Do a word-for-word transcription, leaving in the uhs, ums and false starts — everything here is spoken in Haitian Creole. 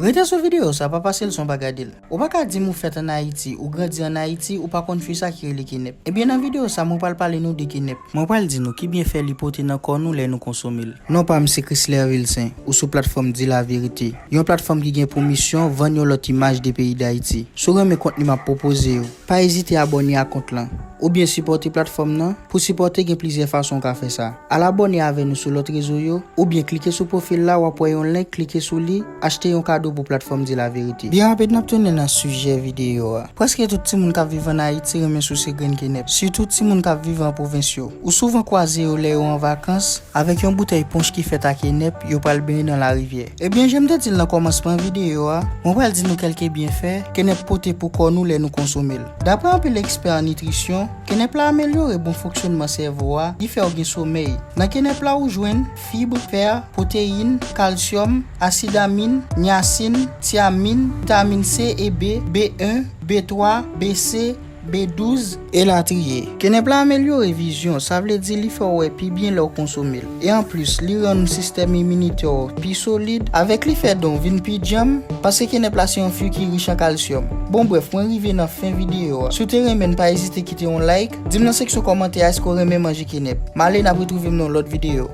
Rete sou videyo sa, pa pase l san w pa gade l. Ou pa ka di m ou fèt ann Ayiti, ou grandi ann Ayiti, ou pa konn fwi sa ki rele kenèp. Ebyen, nan videyo sa, mwen pral pale nou de kenèp. Mwen pral di nou ki byenfè li pote nan kò nou lè nou konsome l. Non pa m se Chrisler Vilcin, ou sou platfòm Di Laverite, yon platfòm ki gen pou misyon vann yon lòt imaj de peyi Dayiti. Si w renmen kontni m ap pwopoze yo, pa ezite abòne a kont lan, oubyen sipòte platfòm nan. Pou sipòte, gen plizyè fason w ka fè sa. Al abòne avè nou sou lòt rezo yo, oubyen klike sou pwofil la, w ap wè yon link, klike sou li, achte yon kado pou platfòm Di Laverite. Byen rapid, n ap tounen nan sijè videyo a. Prèske tout timoun k ap viv ann Ayiti renmen souse grenn kenèp, sitou timoun k ap viv an pwovens yo. Ou souvan kwaze yo lè yo an vakans, avèk yon boutèy ponch ki fèt ak kenèp, yo pral benyen nan larivyè. Ebyen, jan m te di l nan kòmansman videyo a, mwen pral di nou kèlke byenfè kenèp pote pou kò nou lè nou konsome l. Daprè anpil ekspè an nitrisyon, kenèp la amelyore bon fonksyònman sèvo a, li fè w gen somèy. Nan kenèp la ou jwenn fib, fè, pwoteyin, kalsyòm, asid amin, nyasin, tyamin, vitamin C e B, B en, B twa, B C, B douz, elatriye. Kenèp la amelyore vizyon, sa vle di li fè w wè pi byen lè w konsome l. E anplis, li rann sistèm iminitè w pi solid, avèk li fè dan w vin pi djanm, paske kenèp la se yon fwi ki rich an kalsyòm. Bon, brèf, mwen rive nan fen videyo a. Si w te renmen l, pa ezite kite yon like, di m nan seksyon kòmantè a èske w renmen manje kenèp. M ale, n ap retwouve m nan yon lòt videyo.